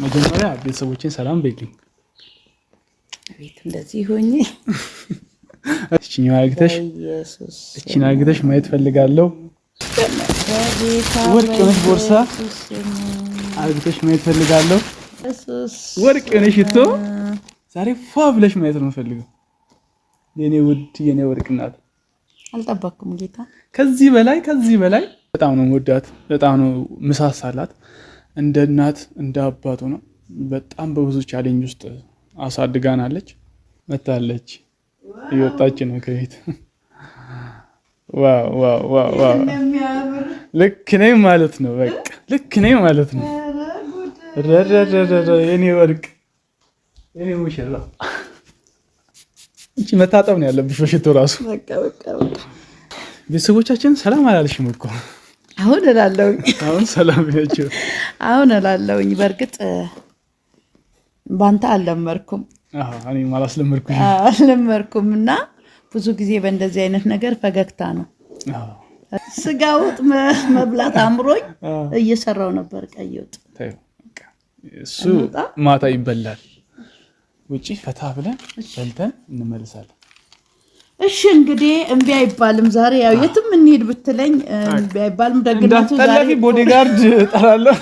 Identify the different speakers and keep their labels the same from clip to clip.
Speaker 1: መጀመሪያ ቤተሰቦችን ሰላም በይልኝ።
Speaker 2: ቤት እንደዚህ ሆኜ
Speaker 1: እቺን አርግተሽ እቺን አርግተሽ ማየት ፈልጋለሁ። ወርቅ የሆነች ቦርሳ አርግተሽ ማየት ፈልጋለሁ። ወርቅ የሆነ ሽቶ ዛሬ ፏ ብለሽ ማየት ነው የምፈልገው። የኔ ውድ የኔ ወርቅ እናት
Speaker 2: አልጠበቅኩም ጌታ።
Speaker 1: ከዚህ በላይ ከዚህ በላይ በጣም ነው የምወዳት፣ በጣም ነው ምሳሳላት። እንደ እናት እንደ አባቱ ነው። በጣም በብዙ challenge ውስጥ አሳድጋናለች። መታለች፣ እየወጣች ነው ከቤት። Wow wow wow wow! ልክ ነኝ ማለት ነው። በቃ ልክ ነኝ ማለት ነው። የኔ ወርቅ የኔ ሙሽራ፣ እቺ መታጠብ ነው ያለብሽ በሽቶ ራሱ። ቤተሰቦቻችን ሰላም አላልሽም እኮ።
Speaker 2: አሁን እላለሁኝ።
Speaker 1: አሁን ሰላም ያቸው።
Speaker 2: አሁን እላለሁኝ። በእርግጥ ባንተ አልለመድኩም።
Speaker 1: እኔም አላስለመድኩም
Speaker 2: አልለመድኩም እና ብዙ ጊዜ በእንደዚህ አይነት ነገር ፈገግታ ነው። ስጋ ወጥ መብላት አምሮኝ እየሰራው ነበር። ቀይ ወጥ
Speaker 1: እሱ ማታ ይበላል። ውጪ ፈታ ብለን በልተን እንመልሳለን።
Speaker 2: እሺ እንግዲህ እምቢ አይባልም። ዛሬ ያው የትም እንሂድ ብትለኝ እምቢ አይባልም። ደግነቱ ዛሬ
Speaker 1: Bodyguard እጠራለሁ።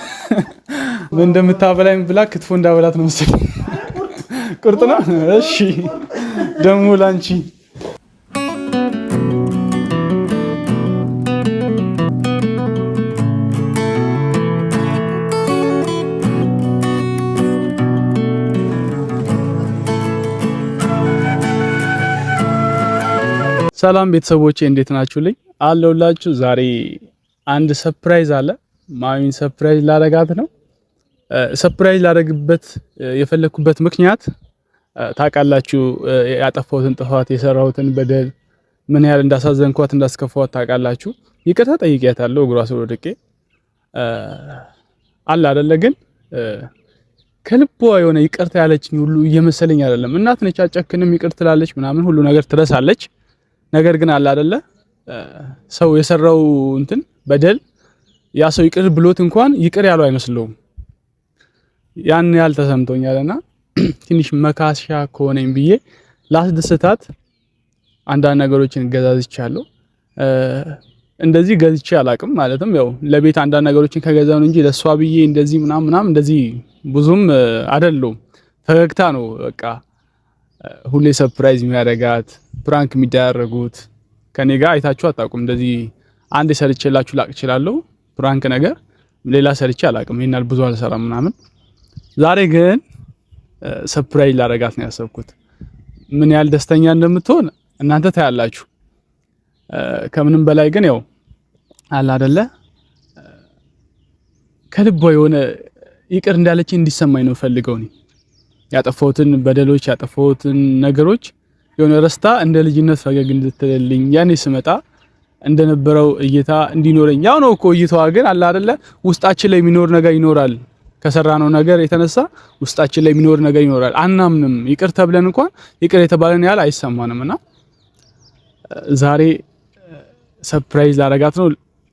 Speaker 1: ምን እንደምታበላኝ ብላ ክትፎ እንዳበላት ነው መሰለኝ። ቁርጥ ነው። እሺ ደግሞ ላንቺ ሰላም ቤተሰቦቼ እንዴት ናችሁልኝ? አለሁላችሁ። ዛሬ አንድ surprise አለ። ማሚን surprise ላረጋት ነው። Surprise ላረግበት የፈለኩበት ምክንያት ታውቃላችሁ፣ ያጠፋሁትን ጥፋት የሰራሁትን በደል ምን ያህል እንዳሳዘንኳት እንዳስከፋኋት ታውቃላችሁ። ይቅርታ ጠይቄያታለሁ እግሯ ስር ወድቄ አለ አይደለ ግን ከልቧ የሆነ ይቅርታ ያለችኝ ሁሉ እየመሰለኝ አይደለም። እናት ነች፣ አጨክንም፣ ይቅር ትላለች ምናምን ሁሉ ነገር ትረሳለች። ነገር ግን አለ አይደለ ሰው የሰራው እንትን በደል ያ ሰው ይቅር ብሎት እንኳን ይቅር ያለው አይመስለውም። ያን ያህል ተሰምቶኛልና ትንሽ መካሻ ከሆነኝ ብዬ ላስደስታት አንዳንድ ነገሮችን ገዛዝቻለሁ። እንደዚህ ገዝቼ አላቅም። ማለትም ያው ለቤት አንዳንድ ነገሮችን ከገዛው እንጂ ለሷ ብዬ እንደዚህ ምናምን ምናምን እንደዚህ ብዙም አይደለሁም። ፈገግታ ነው በቃ ሁሌ surprise የሚያደርጋት prank የሚደራረጉት ከኔ ጋር አይታችሁ አታውቁም። እንደዚህ አንድ ሰርቼላችሁ ላቅ እችላለሁ prank ነገር ሌላ ሰርቼ አላውቅም። ይሄን ብዙ አልሰራም ምናምን። ዛሬ ግን surprise ላደርጋት ነው ያሰብኩት። ምን ያህል ደስተኛ እንደምትሆን እናንተ ታያላችሁ። ከምንም በላይ ግን ያው አለ አይደለ ከልቧ የሆነ ይቅር እንዳለችኝ እንዲሰማኝ ነው ፈልገው እኔ ያጠፋሁትን በደሎች ያጠፋሁትን ነገሮች የሆነ ረስታ እንደ ልጅነት ፈገግ እንድትልልኝ ያኔ ስመጣ እንደነበረው እይታ እንዲኖረኝ። ያው ነው እኮ እይታዋ ግን አለ አይደለ ውስጣችን ላይ የሚኖር ነገር ይኖራል። ከሰራነው ነገር የተነሳ ውስጣችን ላይ የሚኖር ነገር ይኖራል። አናምንም። ይቅር ተብለን እንኳን ይቅር የተባለን ያህል አይሰማንም። እና ዛሬ surprise ላረጋት ነው።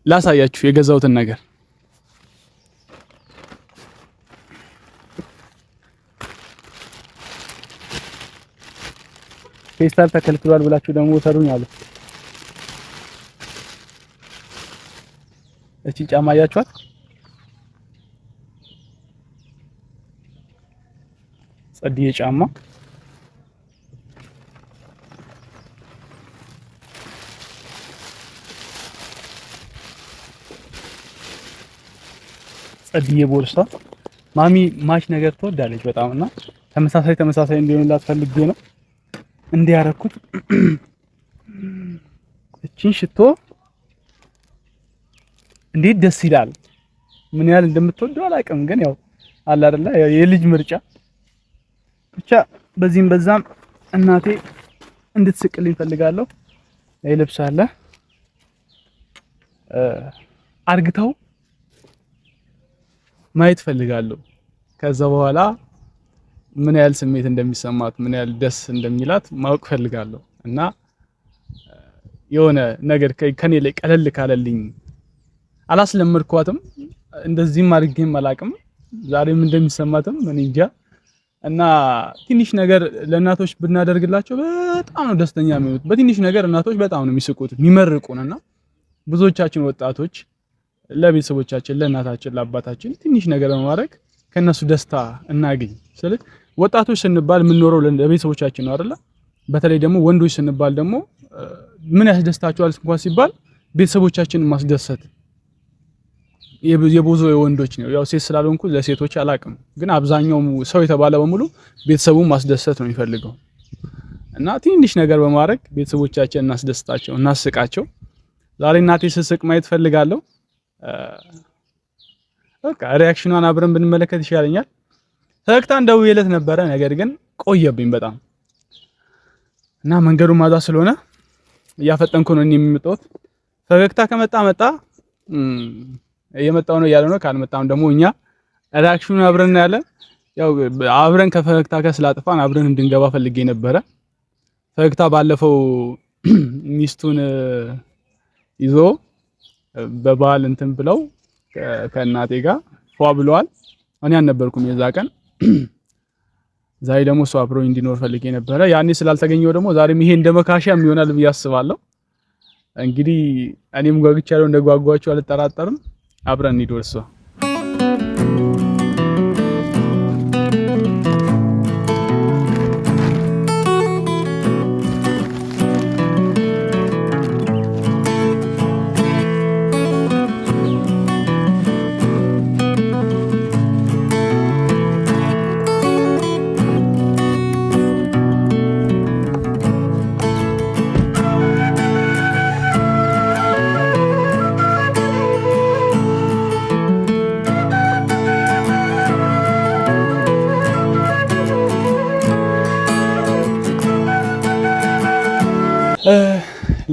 Speaker 1: ላሳያችሁ የገዛሁትን ነገር። ፌስታል ተከልክሏል ብላችሁ ደግሞ ሰሩኝ አሉ። እቺ ጫማ አያችኋት? ጸድዬ ጫማ ጸድዬ ቦርሳ። ማሚ match ነገር ትወዳለች በጣም እና ተመሳሳይ ተመሳሳይ እንዲሆንላት ፈልጌ ነው እንዲያረኩት። እቺን ሽቶ እንዴት ደስ ይላል! ምን ያህል እንደምትወደው አላውቅም፣ ግን ያው አለ አይደለ የልጅ ምርጫ ብቻ። በዚህም በዛም እናቴ እንድትስቅልኝ ፈልጋለሁ። ይህ ልብስ አለ አርግተው ማየት ፈልጋለሁ። ከዛ በኋላ ምን ያህል ስሜት እንደሚሰማት ምን ያህል ደስ እንደሚላት ማወቅ ፈልጋለሁ። እና የሆነ ነገር ከኔ ላይ ቀለል ካለልኝ አላስለመድኳትም፣ እንደዚህም አድርጌም አላቅም። ዛሬም እንደሚሰማትም እኔ እንጃ። እና ትንሽ ነገር ለእናቶች ብናደርግላቸው በጣም ነው ደስተኛ የሚሆኑት። በትንሽ ነገር እናቶች በጣም ነው የሚስቁት የሚመርቁን። እና ብዙዎቻችን ወጣቶች ለቤተሰቦቻችን፣ ለእናታችን፣ ለአባታችን ትንሽ ነገር በማድረግ ከነሱ ደስታ እናገኝ። ስለዚህ ወጣቶች ስንባል የምንኖረው ለቤተሰቦቻችን ነው አይደለ? በተለይ ደግሞ ወንዶች ስንባል ደግሞ ምን ያስደስታቸዋል እንኳን ሲባል ቤተሰቦቻችንን ማስደሰት የብዙ የወንዶች ነው። ያው ሴት ስላልሆንኩ ለሴቶች አላቅም፣ ግን አብዛኛው ሰው የተባለ በሙሉ ቤተሰቡን ማስደሰት ነው የሚፈልገው። እና ትንሽ ነገር በማድረግ ቤተሰቦቻችን እናስደስታቸው፣ እናስቃቸው። ዛሬ እናቴ ስስቅ ማየት ፈልጋለሁ። በቃ reaction ኗን አብረን ብንመለከት ይሻለኛል። ፈገግታን ደውዬለት ነበረ፣ ነገር ግን ቆየብኝ በጣም እና መንገዱ ማዛ ስለሆነ እያፈጠንኩ ነው እኔ የሚመጣሁት። ፈገግታ ከመጣ መጣ፣ እየመጣው ነው እያለ ነው። ካልመጣም ደግሞ እኛ reaction ኑን አብረን እናያለን። ያው አብረን ከፈገግታ ጋር ስላጥፋን አብረን እንድንገባ ፈልጌ ነበረ። ፈገግታ ባለፈው ሚስቱን ይዞ በበዓል እንትን ብለው ከእናቴ ጋር ፏ ብለዋል። እኔ አልነበርኩም የዛ ቀን። ዛሬ ደግሞ እሱ አብሮኝ እንዲኖር ፈልጌ ነበረ። ያኔ ስላልተገኘው ደግሞ ዛሬም ይሄ እንደ መካሻም ይሆናል ብዬ አስባለሁ። እንግዲህ እኔም ጓጉቻለሁ፣ እንደጓጓችሁ አልጠራጠርም። አብረን እንሂድ ወደ እሷ።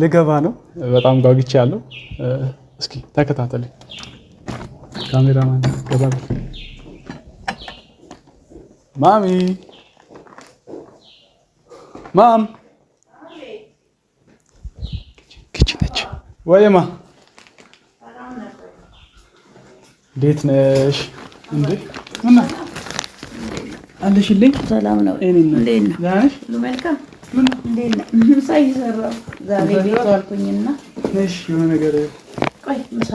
Speaker 1: ልገባ ነው። በጣም ጓጉቻለሁ። እስኪ ተከታተልኝ። ካሜራማን ገባ። ማሚ mom kitchen ነች ወይማ፣ እንዴት ነሽ? እንዴ ምና አለሽልኝ?
Speaker 2: ሰላም ነው። እንዴት ነው? ሁሉ መልካም። እንዴት ነው? ምሳ እየሰራሁ ዛሬ ቤት ዋልኩኝና
Speaker 1: ነሽ የሆነ ነገር
Speaker 2: ቆይ ምሳ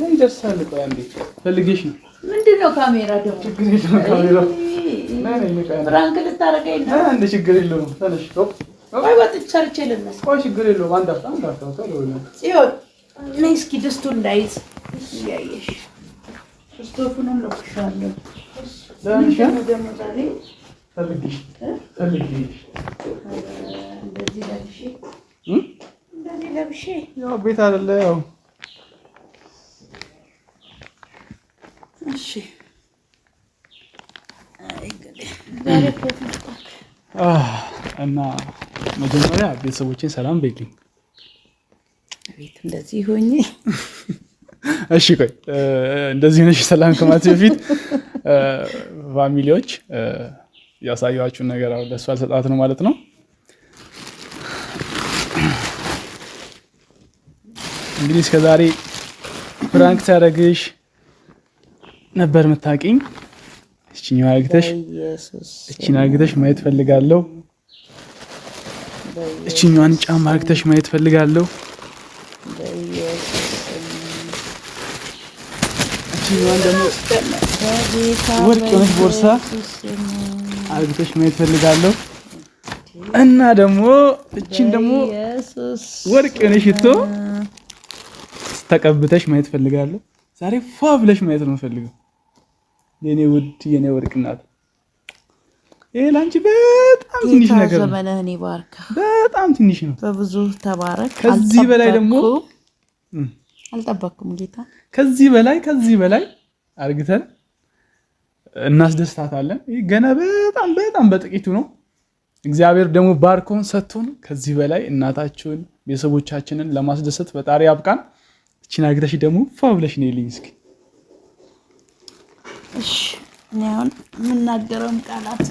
Speaker 1: ይደርሳል። ቆይ አንዴ ፈልጌሽ ነው።
Speaker 2: ምንድን ነው ካሜራ ደግሞ?
Speaker 1: ችግር የለውም ካሜራ
Speaker 2: prank ልታደርገኝ ነው?
Speaker 1: አንድ ችግር የለውም። ተነሽ።
Speaker 2: ቆይ ወጥቼ ሰርቼ ልነሳ።
Speaker 1: ቆይ ችግር የለውም። አንድ አፍታ አንድ አፍታ ቶሎ ብለን
Speaker 2: ጽዮን ነይ እስኪ ድስቱ እንዳይዝ እያየሽ ስቶፉንም ለኩሻለሁ።
Speaker 1: ደህና ነሽ?
Speaker 2: ደግሞ ዛሬ
Speaker 1: ፈልጌሽ ፈልጌሽ
Speaker 2: እንደዚህ ለብሼ እንደዚህ ለብሼ
Speaker 1: ያው ቤት አይደለ ያው
Speaker 2: እሺ። አይ እንግዲህ ዛሬ ከየት መጣህ?
Speaker 1: እና መጀመሪያ ቤተሰቦቼን ሰላም በይልኝ።
Speaker 2: ቤት እንደዚህ ሆኜ
Speaker 1: እሺ ቆይ እንደዚህ ነሽ ሰላም ከማለት በፊት family ዎች ያሳየኋችሁን ነገር አሁን ለእሷ አልሰጣት ነው ማለት ነው። እንግዲህ እስከዛሬ prank ሲያደርግሽ ነበር የምታውቂኝ። እቺኛው አርግተሽ እቺን አርግተሽ ማየት ፈልጋለሁ። እቺኛዋን ጫማ አርግተሽ ማየት ፈልጋለሁ። እቺኛዋን ደግሞ ወርቅ የሆነች ቦርሳ አርግተሽ ማየት ፈልጋለሁ። እና ደግሞ እቺን ደግሞ ወርቅ የሆነ ሽቶ ተቀብተሽ ማየት ፈልጋለሁ። ዛሬ ፏ ብለሽ ማየት ነው የምፈልገው። የኔ ውድ የኔ ወርቅ እናት፣ ይሄ ላንቺ በጣም ትንሽ ነገር ነው።
Speaker 2: ዘመንህን ይባርክ።
Speaker 1: በጣም ትንሽ ነው።
Speaker 2: በብዙ ተባረክ።
Speaker 1: ከዚህ በላይ ደግሞ
Speaker 2: አልጠበቅኩም ጌታ።
Speaker 1: ከዚህ በላይ ከዚህ በላይ አርግተን እናስደስታታለን። ይህ ገና በጣም በጣም በጥቂቱ ነው። እግዚአብሔር ደግሞ ባርኮን ሰጥቶን ከዚህ በላይ እናታችሁን ቤተሰቦቻችንን ለማስደሰት ፈጣሪ ያብቃን። እቺን አግተሽ ደግሞ ፏ ብለሽ ነይልኝ እስኪ።
Speaker 2: እሺ እኔ አሁን የምናገረውም ቃላት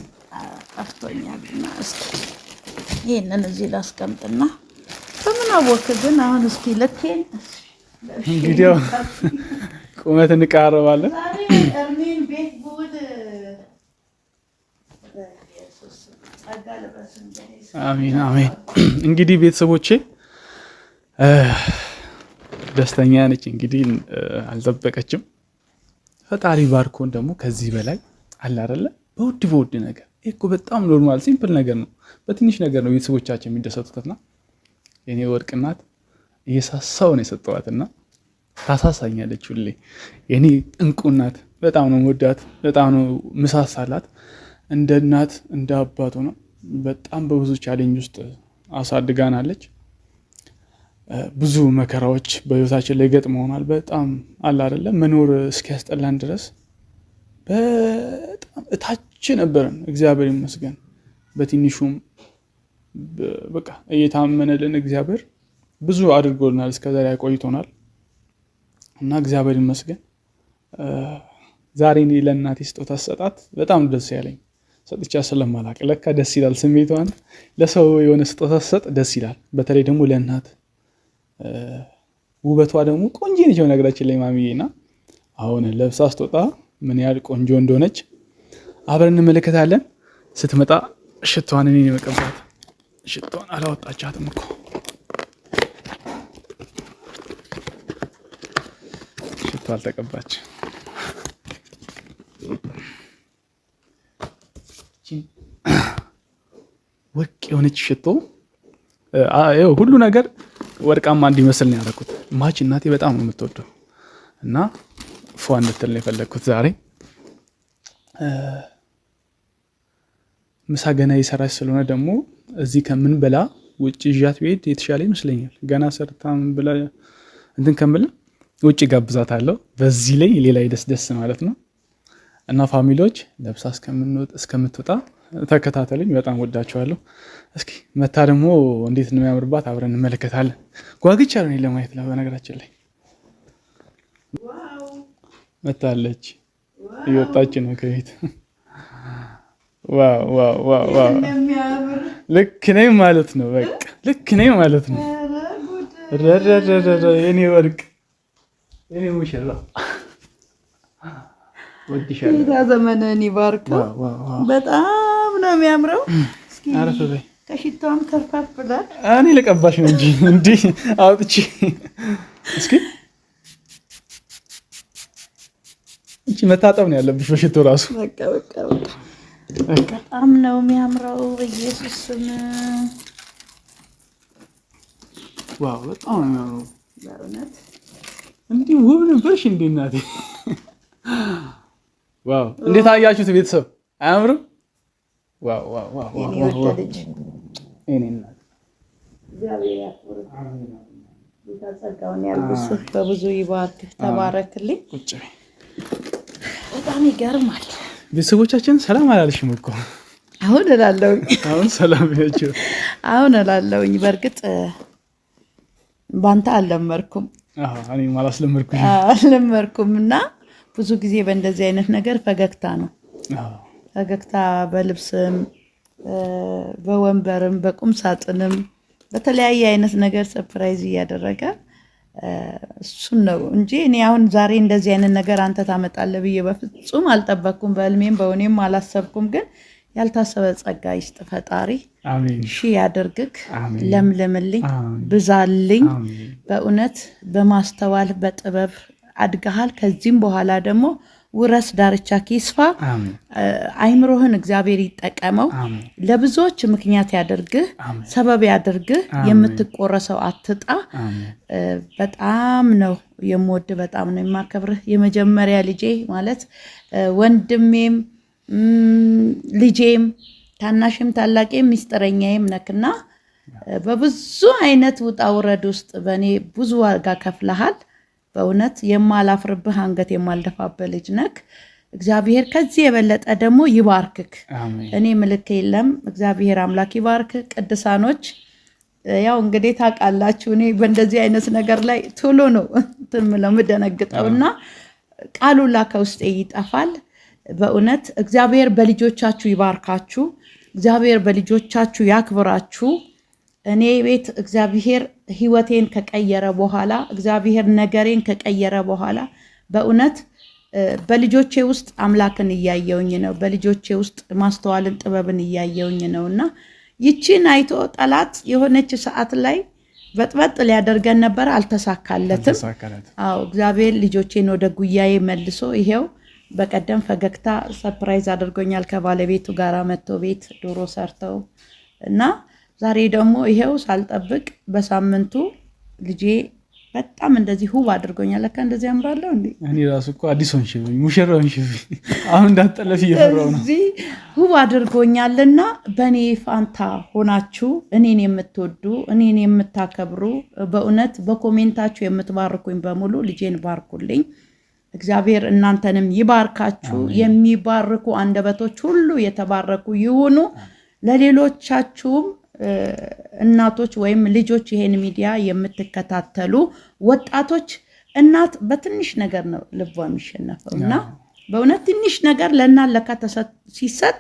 Speaker 2: ጠፍቶኛልና እስኪ ይሄንን እዚህ ላስቀምጥና በምን አወክ ግን አሁን እስኪ ልኬን
Speaker 1: እንግዲህ ያው ቁመት እንቀራረባለን።
Speaker 2: ዛሬ እርሜን ቤት ብውል በኢየሱስ ጸጋ ልበስ እንግዲህ።
Speaker 1: አሜን አሜን። እንግዲህ ቤተሰቦቼ ደስተኛ ነች። እንግዲህ አልጠበቀችም። ፈጣሪ ባርኮን ደግሞ ከዚህ በላይ አለ አይደለ? በውድ በውድ ነገር ይህ እኮ በጣም normal simple ነገር ነው። በትንሽ ነገር ነው ቤተሰቦቻችን የሚደሰቱትና የኔ ወርቅ እናት እየሳሳው ነው የሰጠዋትና ታሳሳኛለች ሁሌ። የኔ እንቁ እናት በጣም ነው መወዳት፣ በጣም ነው ምሳሳላት። እንደ እናት እንደ አባቱ ነው። በጣም በብዙ challenge ውስጥ አሳድጋናለች። ብዙ መከራዎች በህይወታችን ላይ ገጥመውናል። በጣም አለ አይደለ መኖር እስኪያስጠላን ድረስ በጣም እታች ነበርን። እግዚአብሔር ይመስገን በትንሹም በቃ እየታመነልን እግዚአብሔር ብዙ አድርጎልናል፣ እስከዛሬ ያቆይቶናል እና እግዚአብሔር ይመስገን። ዛሬ እኔ ለእናቴ ስጦታ ስሰጣት በጣም ደስ ያለኝ ሰጥቻ ስለማላቅ ለካ ደስ ይላል ስሜቷን። ለሰው የሆነ ስጦታ ስሰጥ ደስ ይላል፣ በተለይ ደግሞ ለእናት። ውበቷ ደግሞ ቆንጆ ነች በነገራችን ላይ ማሚዬ እና አሁን ለብሳ ስትወጣ ምን ያህል ቆንጆ እንደሆነች አብረን እንመለከታለን። ስትመጣ ሽቷን እኔን የመቀባት ሽቷን አላወጣቻትም እኮ ሽቶ አልተቀባች። ወርቅ የሆነች ሽቶ ሁሉ ነገር ወርቃማ እንዲመስል ነው ያደረኩት። ማች እናቴ በጣም ነው የምትወደው እና ፏ እንድትል ነው የፈለግኩት ዛሬ። ምሳ ገና የሰራች ስለሆነ ደግሞ እዚህ ከምንበላ ውጭ ይዣት ብሄድ የተሻለ ይመስለኛል። ገና ሰርታ ምን ብላ እንትን ከምል ውጭ ጋብዛታለሁ። በዚህ ላይ ሌላ ደስ ደስ ማለት ነው እና family ዎች ለብሳ እስከምትወጣ ተከታተሉኝ። በጣም ወዳችኋለሁ። እስኪ መታ ደግሞ እንዴት እንደሚያምርባት አብረን እንመለከታለን። ጓግቻለሁ እኔ ለማየት በነገራችን ላይ መታለች፣ እየወጣች ነው ከቤት። Wow wow wow wow! ልክ ነኝ ማለት ነው። በቃ ልክ ነኝ ማለት ነው። ረረረረ የኔ ወርቅ የኔ ሙሽራ ወድሻለሁ።
Speaker 2: ጌታ ዘመንህን ይባርከው። በጣም ነው የሚያምረው። እስኪ
Speaker 1: አረፍ በይ።
Speaker 2: ከሽታውም ከርፋፍ ብሏል።
Speaker 1: እኔ ልቀባሽ ነው እንጂ እንዲህ አውጥቼ እስኪ እንቺ መታጠብ ነው ያለብሽ በሽቶ ራሱ።
Speaker 2: በቃ በቃ በቃ በጣም ነው የሚያምረው። በኢየሱስ ስም
Speaker 1: Wow በጣም ነው የሚያምረው።
Speaker 2: በእውነት
Speaker 1: እንዲህ ውብ ነበርሽ እንዴ እናቴ! Wow እንዴት አያችሁት ቤተሰብ? አያምርም? Wow wow wow wow
Speaker 2: የኔ
Speaker 1: wow
Speaker 2: ወደ ልጅ
Speaker 1: የኔ እናት
Speaker 2: እግዚአብሔር ያክብርህ። ጌታ ጸጋውን ያልብስህ፣ በብዙ ይባርክህ። ተባረክልኝ።
Speaker 1: ቁጭ በይ።
Speaker 2: በጣም ይገርማል።
Speaker 1: ቤተሰቦቻችን ሰላም አላልሽም እኮ
Speaker 2: አሁን እላለሁኝ
Speaker 1: አሁን ሰላም ያቸው።
Speaker 2: አሁን እላለሁኝ። በእርግጥ ባንተ አልለመድኩም
Speaker 1: እኔም አላስለመድኩሽም።
Speaker 2: አልለመድኩም እና ብዙ ጊዜ በእንደዚህ አይነት ነገር ፈገግታ ነው
Speaker 1: አዎ
Speaker 2: ፈገግታ በልብስም በወንበርም በቁም ሳጥንም በተለያየ አይነት ነገር surprise እያደረገ እሱን ነው እንጂ እኔ አሁን ዛሬ እንደዚህ አይነት ነገር አንተ ታመጣለህ ብዬ በፍጹም አልጠበቅኩም። በህልሜም በእውኔም አላሰብኩም። ግን ያልታሰበ ጸጋ ይስጥ ፈጣሪ።
Speaker 1: አሜን
Speaker 2: ሺ ያድርግክ፣
Speaker 1: አሜን።
Speaker 2: ለምልምልኝ፣
Speaker 1: አሜን።
Speaker 2: ብዛልኝ።
Speaker 1: አሜን።
Speaker 2: በእውነት በማስተዋል በጥበብ አድገሃል። ከዚህም በኋላ ደግሞ ውረስ፣ ዳርቻ ይስፋ።
Speaker 1: አሜን
Speaker 2: አይምሮህን እግዚአብሔር ይጠቀመው።
Speaker 1: አሜን
Speaker 2: ለብዙዎች ምክንያት ያደርግህ፣
Speaker 1: አሜን
Speaker 2: ሰበብ ያደርግህ።
Speaker 1: አሜን።
Speaker 2: የምትቆረሰው አትጣ።
Speaker 1: አሜን
Speaker 2: በጣም ነው የምወድ፣ በጣም ነው የማከብርህ። የመጀመሪያ ልጄ ማለት ወንድሜም ልጄም ታናሽም ታላቄም ሚስጥረኛዬም ነክና በብዙ አይነት ውጣ ውረድ ውስጥ በእኔ ብዙ ዋጋ ከፍለሃል። በእውነት የማላፍርብህ አንገት የማልደፋብህ ልጅ ነክ። እግዚአብሔር ከዚህ የበለጠ ደግሞ ይባርክክ።
Speaker 1: አሜን
Speaker 2: እኔ ምልክ የለም። እግዚአብሔር አምላክ ይባርክ። ቅዱሳኖች ያው እንግዲህ ታውቃላችሁ፣ እኔ በእንደዚህ አይነት ነገር ላይ ቶሎ ነው እንትን የምለው የምደነግጠው እና ቃሉ ላ ከውስጤ ይጠፋል። በእውነት እግዚአብሔር በልጆቻችሁ ይባርካችሁ። እግዚአብሔር በልጆቻችሁ ያክብራችሁ። እኔ ቤት እግዚአብሔር ሕይወቴን ከቀየረ በኋላ እግዚአብሔር ነገሬን ከቀየረ በኋላ በእውነት በልጆቼ ውስጥ አምላክን እያየውኝ ነው። በልጆቼ ውስጥ ማስተዋልን ጥበብን እያየውኝ ነው። እና ይቺን አይቶ ጠላት የሆነች ሰዓት ላይ በጥበጥ ሊያደርገን ነበር፣ አልተሳካለትም። አዎ እግዚአብሔር ልጆቼን ወደ ጉያዬ መልሶ ይሄው በቀደም ፈገግታ surprise አድርጎኛል። ከባለቤቱ ጋር መጥቶ ቤት ዶሮ ሰርተው እና ዛሬ ደግሞ ይሄው ሳልጠብቅ በሳምንቱ ልጄ በጣም እንደዚህ ውብ አድርጎኛል። ለካ እንደዚህ ያምራለሁ እንዴ!
Speaker 1: እኔ ራሱ እኮ አዲስ ሆንሽብኝ፣ ሙሽራ ሆንሽብኝ። አሁን እንዳትጠለፊ እየፈራሁ ነው።
Speaker 2: እዚህ ውብ አድርጎኛልና በእኔ ፋንታ ሆናችሁ እኔን የምትወዱ፣ እኔን የምታከብሩ፣ በእውነት በ comment ኣችሁ የምትባርኩኝ በሙሉ ልጄን ባርኩልኝ። እግዚአብሔር እናንተንም ይባርካችሁ። የሚባርኩ አንደበቶች ሁሉ የተባረኩ ይሁኑ። ለሌሎቻችሁም እናቶች ወይም ልጆች፣ ይሄን ሚዲያ የምትከታተሉ ወጣቶች፣ እናት በትንሽ ነገር ነው ልቧ የሚሸነፈው እና በእውነት ትንሽ ነገር ለእናት ለካ ሲሰጥ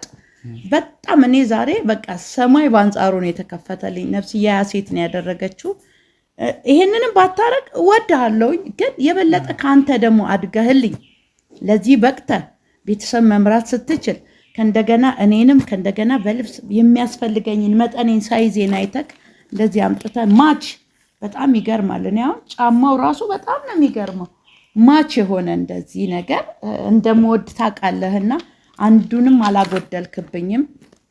Speaker 2: በጣም፣ እኔ ዛሬ በቃ ሰማይ በአንጻሩ ነው የተከፈተልኝ። ነፍስያ ሴት ነው ያደረገችው። ይሄንንም ባታረግ እወድሃለሁኝ፣ ግን የበለጠ ከአንተ ደግሞ አድገህልኝ ለዚህ በቅተህ ቤተሰብ መምራት ስትችል፣ ከእንደገና እኔንም ከእንደገና በልብስ የሚያስፈልገኝን መጠኔን size ኤን አይተክ እንደዚህ አምጥተህ match፣ በጣም ይገርማል። እኔ አሁን ጫማው ራሱ በጣም ነው የሚገርመው፣ match የሆነ እንደዚህ ነገር እንደምወድ ታውቃለህና አንዱንም አላጎደልክብኝም።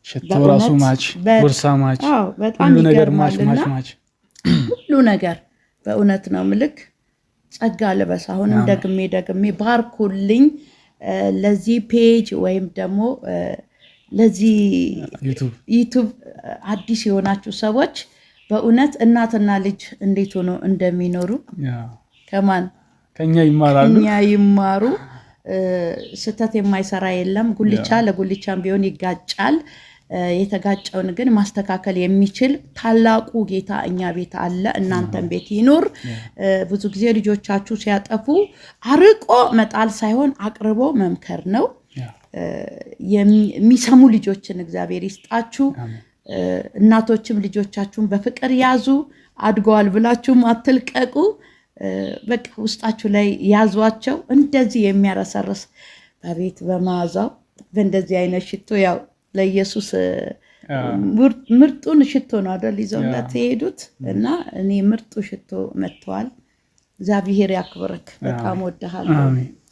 Speaker 1: ሽቶ ራሱ match፣ ቦርሳ match፣
Speaker 2: በጣም
Speaker 1: ሁሉ ነገር match match match።
Speaker 2: ሁሉ ነገር በእውነት ነው ምልክ፣ ጸጋ ልበስ። አሁንም ደግሜ ደግሜ ባርኩልኝ። ለዚህ page ወይም ደግሞ ለዚህ YouTube አዲስ የሆናችሁ ሰዎች በእውነት እናትና ልጅ እንዴት ሆኖ እንደሚኖሩ ከማን
Speaker 1: ከኛ ይማራሉ፣
Speaker 2: ከኛ ይማሩ። ስህተት የማይሰራ የለም። ጉልቻ ለጉልቻም ቢሆን ይጋጫል። የተጋጨውን ግን ማስተካከል የሚችል ታላቁ ጌታ እኛ ቤት አለ፣ እናንተን ቤት ይኑር። ብዙ ጊዜ ልጆቻችሁ ሲያጠፉ አርቆ መጣል ሳይሆን አቅርቦ መምከር ነው። የሚሰሙ ልጆችን እግዚአብሔር ይስጣችሁ። እናቶችም ልጆቻችሁን በፍቅር ያዙ። አድገዋል ብላችሁም አትልቀቁ። በቃ ውስጣችሁ ላይ ያዟቸው። እንደዚህ የሚያረሰርስ በቤት በመዓዛው በእንደዚህ አይነት ሽቶ፣ ያው ለኢየሱስ ምርጡን ሽቶ ነው አይደል ይዘውለት የሄዱት? እና እኔ ምርጡ ሽቶ መጥተዋል። እግዚአብሔር ያክብርክ። በጣም ወድሃለሁ።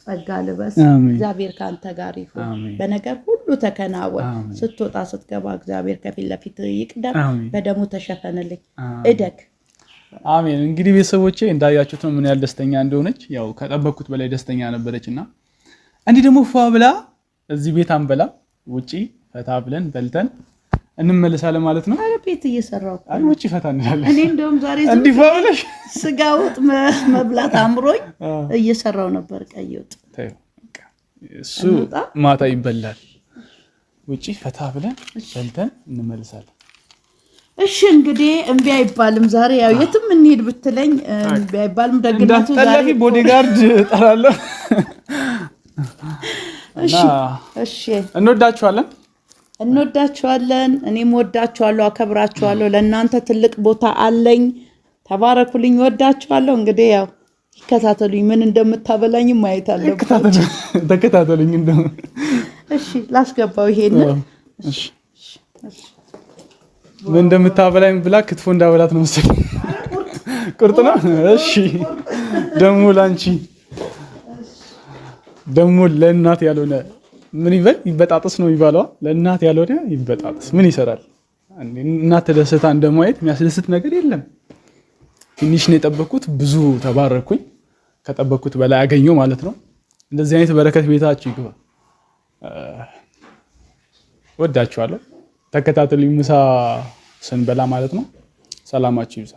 Speaker 2: ጸጋ ልበስ። እግዚአብሔር ከአንተ ጋር ይሁን። በነገር ሁሉ ተከናወን። ስትወጣ ስትገባ እግዚአብሔር ከፊት ለፊት ይቅደም። በደሙ ተሸፈንልኝ። እደግ።
Speaker 1: አሜን። እንግዲህ ቤተሰቦቼ እንዳያችሁት ነው ምን ያህል ደስተኛ እንደሆነች። ያው ከጠበቅኩት በላይ ደስተኛ ነበረች እና እንዲህ ደግሞ ፏ ብላ እዚህ ቤት አንበላ፣ ውጪ ፈታ ብለን በልተን እንመለሳለን ማለት ነው።
Speaker 2: ኧረ ቤት እየሰራሁ እኮ
Speaker 1: አይ ውጪ ፈታ እንላለን።
Speaker 2: እኔ እንደውም ዛሬ
Speaker 1: እንዲህ ፏ ብለሽ
Speaker 2: ስጋ ወጥ መብላት አምሮኝ እየሰራው ነበር፣ ቀይ ወጥ።
Speaker 1: ተይው በቃ እሱ ማታ ይበላል። ውጪ ፈታ ብለን በልተን እንመለሳለን።
Speaker 2: እሺ እንግዲህ እምቢ አይባልም። ዛሬ ያው የትም እንሂድ ብትለኝ እምቢ አይባልም። ደግነቱ ዛሬ
Speaker 1: እንዳትጠለፊ bodyguard እጠራለሁ።
Speaker 2: እሺ እሺ፣
Speaker 1: እንወዳችኋለን።
Speaker 2: እንወዳችኋለን። እኔም ወዳችኋለሁ፣ አከብራችኋለሁ። ለእናንተ ትልቅ ቦታ አለኝ። ተባረኩልኝ። ወዳችኋለሁ። እንግዲህ ያው ይከታተሉኝ፣ ምን እንደምታበላኝ ማየት አለባቸው።
Speaker 1: ተከታተሉኝ። እንደው
Speaker 2: እሺ ላስገባው ይሄንን።
Speaker 1: እሺ ምን እንደምታበላኝ ብላ ክትፎ እንዳበላት ነው መሰለኝ። ቁርጥ ነው። እሺ ደግሞ ላንቺ ደግሞ ለእናት ያልሆነ ምን ይበል፣ ይበጣጥስ ነው የሚባለው። ለእናት ያልሆነ ይበጣጥስ ምን ይሰራል? እናት ተደስታ እንደማየት የሚያስደስት ነገር የለም። ትንሽ ነው የጠበቅኩት፣ ብዙ ተባረኩኝ። ከጠበቅኩት በላይ አገኘው ማለት ነው። እንደዚህ አይነት በረከት ቤታችሁ ይግባ። ወዳችኋለሁ። ተከታተሉኝ ምሳ ስንበላ ማለት ነው። ሰላማችሁ ይብዛ።